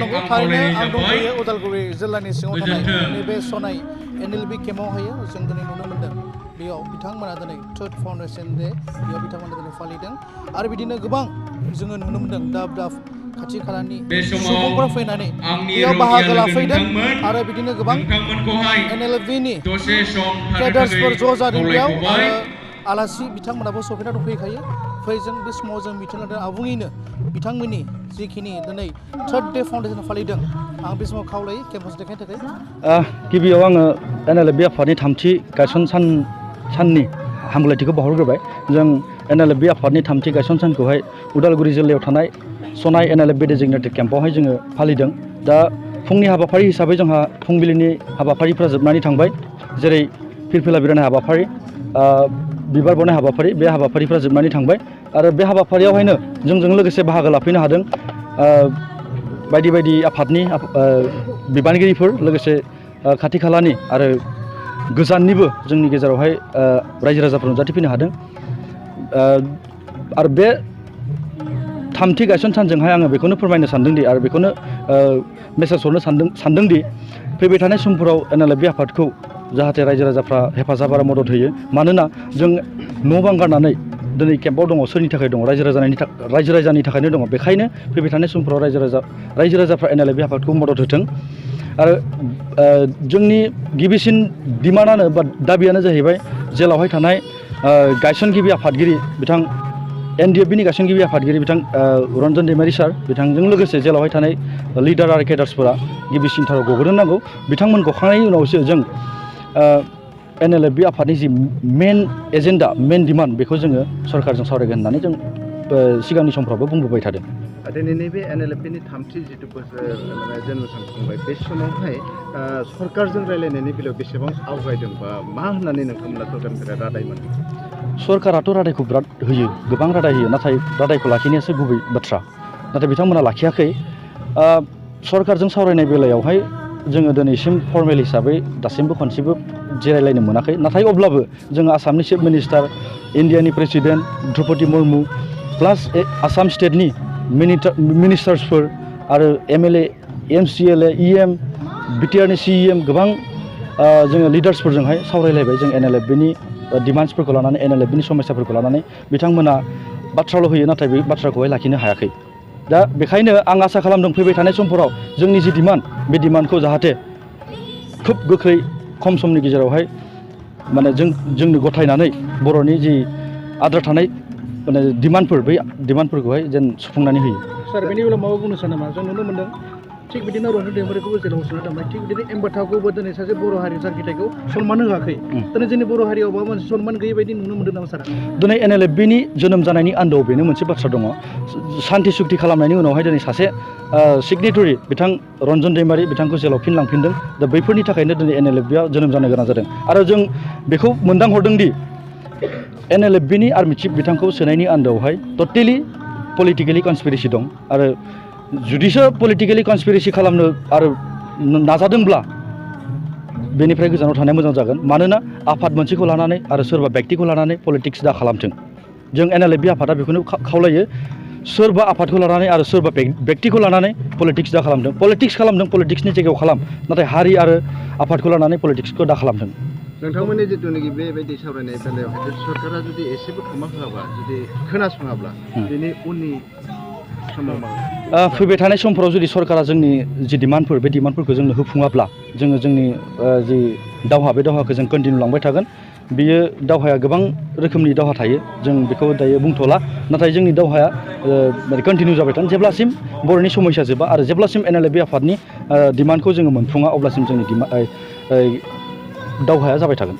नंगौ थारैनो आं दंफैयो उदालगुरि जिल्लानि सिङाव थानाय नैबे सनाय Nlfb केम्पआव हायो जों दिनै नुनो मोन्दों बेयाव बिथांमोना दिनै थर्ड फाउन्डेसन डे बेयाव बिथांमोना दिनै फालिदों आरो बिदिनो गोबां जोङो नुनो मोन्दों दाब दाब खाथि खालानि सुबुंफोरा फैनानै बेयाव बाहागो लाफैदों आरो बिदिनो गोबां Nlfbनि ट्रेडार्सफोर ज' जादों बेयाव आरो आलासि बिथांमोनाबो सफैना दंफैखायो फैजों बे समाव जों मिथिनो लादों आबुङैनो बिथांमोननि जिखिनि दिनै थर्ड डे फाउन्डेसन फालिदों आं बे समाव खावलायो केम्पास देखायनो थाखाय गिबियाव आङो Nlfb आफादनि थामथि गायसन साननि हामलायथिखौ बावहरग्रोबाय जों Nlfb आफादनि थामथि गायसन सानखौहाय उदालगुरि जिल्लायाव थानाय सनाय Nlfb डेजिगनेटेड केम्पआवहाय जोङो फालिदों दा फुंनि हाबाफारि हिसाबै जोंहा फुंबिलिनि हाबाफारिफ्रा जोबनानै थांबाय जेरै फिरफिला बिरहोनाय हाबाफारि बिबार बावनाय हाबाफारि बे हाबाफारिफ्रा जोबनानै थांबाय आरो बे हाबाफारियावहायनो जोंजों लोगोसे बाहागो लाफैनो हादों बायदि बायदि आफादनि बिबानगिरिफोर लोगोसे खाथि खालानि आरो गोजाननिबो जोंनि गेजेरावहाय रायजो राजाफोर नुजाथिफैनो हादों आरो बे थामथि गायसन सानजोंहाय आङो बेखौनो फोरमायनो सानदोंदि आरो बेखौनो मेसेज हरनो सानदोंदि फैबाय थानाय समफोराव Nlfb आफादखौ जाहाथे रायजो राजाफ्रा हेफाजाब आरो मदद होयो मानोना जों न' बां गारनानै दिनै केम्पआव दङ सोरनि थाखाय दङ रायजो राजानि थाखायनो दङ बेखायनो फैबाय थानाय समफोराव रायजो राजाफ्रा Nlfb आफादखौ मदद होथों आरो जोंनि गिबिसिन डिमान्डआनो बा दाबियानो जाहैबाय जेलावहाय थानाय गायसनगिरि आफादगिरि बिथां Nlfbनि गायसनगिरि आफादगिरि बिथां रन्जन दैमारि सार बिथांजों लोगोसे जेलावहाय थानाय लिडार आरो केडार्सफोरा गिबिसिनथाराव गग्रोनांगौ बिथांमोन गखांनायनि उनावसो जों Nlfb आफादनि जि मेन एजेन्डा मेन डिमान्ड बेखौ जोङो सरकारजों सावरायगोन होननानै जों सिगांनि समफ्रावबो बुंबोबाय थादों दिनैनि बे Nlfbनि थामथि जिथु बोसोर जोनोम सान खुंबाय बे समावहाय सरकारजों रायलायनायनि बेलायाव बेसेबां आवगायदों बा मा होननानै नोंथांमोना सरकारनिफ्राय रादाय मोनो सरकाराथ' रादायखौ बिराद होयो गोबां रादाय होयो नाथाय रादायखौ लाखिनायासो गुबै बाथ्रा नाथाय बिथांमोना लाखियाखै सरकारजों सावरायनाय बेलायावहाय जोङो दिनैसिम फर्मेल हिसाबै दासिमबो खनसेबो जिरायलायनो मोनाखै नाथाय अब्लाबो जोङो आसामनि चिफ मिनिस्टार इन्डियानि प्रेसिडेन्ट द्रौपदी मुर्मु प्लास आसाम स्टेटनि मिनिस्टार्सफोर आरो MLA MCLA EM BTRनि CEM गोबां जोङो लिडार्सफोरजोंहाय सावरायलायबाय जों Nlfbनि डिमान्ड्सफोरखौ लानानै Nlfbनि समस्याफोरखौ लानानै बिथांमोना बाथ्राल' होयो नाथाय बे बाथ्राखौहाय लाखिनो हायाखै दा बेखायनो आं आसा खालामदों फैबाय थानाय समफोराव जोंनि जि डिमान्ड बे डिमान्डखौ जाहाथे खोब गोख्रै खम समनि गेजेरावहाय माने जोंनो गथायनानै बर'नि जि आद्रा थानाय माने डिमान्डफोर बै डिमान्डफोरखौहाय जेन सुफुंनानै होयो सार बेनि बेलायाव माबा बुंनो सानो नामा जों नुनो मोन्दों थिग बिदिनो रन्जन दैमारिखौबो जेलाव सोना दोनबाय थिग बिदिनो एम्बाथाखौबो दिनै सासे बर' हारि जांख्रिथायखौ सनमान होआखै दिनै जोंनि बर' हारियाव माबा मोनसे सनमान गैयै बायदि नुनो मोन्दों नामा सारा दिनै Nlfbनि जोनोम जानायनि आन्दोआव बेनो मोनसे बाथ्रा दङ सान्थि सुक्ति खालामनायनि उनावहाय दिनै सासे सिगनेटरि बिथां रन्जन दैमारि बिथांखौ जेलाव फिन लांफिनदों दा बैफोरनि थाखायनो दिनै Nlfbआ जोनोम जानो गोनां जादों आरो जों बेखौ मोनदांहरदोंदि Nlfbनि आर्मि चिफ बिथांखौ सोनायनि आन्दोआवहाय टटेलि पलिटिकेलि कनस्पिरेसि दं आरो जुदिसो पलिटिकेलि कनस्पिरेसि खालामनो आरो नाजादोंब्ला बेनिफ्राय गोजानाव थानाया मोजां जागोन मानोना आफाद मोनसेखौ लानानै आरो सोरबा व्यक्तिखौ लानानै पलिटिक्स दा खालामथों जों Nlfb आफादा बेखौनो खावलायो सोरबा आफादखौ लानानै आरो सोरबा व्यक्तिखौ लानानै पलिटिक्स दा खालामथों पलिटिक्सनि जायगायाव खालाम नाथाय हारि आरो आफादखौ लानानै पलिटिक्सखौ दा खालामथों नोंथांमोननि जिथुनाखि बेबायदि सावरायनाय बेलायावहाय सरकारा जुदि एसेबो खोमा होआबा जुदि खोनासङाब्ला बेनि उननि फैबाय थानाय समफोराव जुदि सरकारा जोंनि जि डिमान्डफोर बे डिमान्डफोरखौ जोंनो होफुङाब्ला जोङो जोंनि जि दावहा बे दावहाखौ जों कन्टिनिउ लांबाय थागोन बियो दावहाया गोबां रोखोमनि दावहा थायो जों बेखौ दायो बुंथ'ला नाथाय जोंनि दावहाया कन्टिनिउ जाबाय थागोन जेब्लासिम बर'नि समस्या जोबा आरो जेब्लासिम Nlfb आफादनि डिमान्डखौ जोङो मोनफुङा अब्लासिम जोंनि दावहाया जाबाय थागोन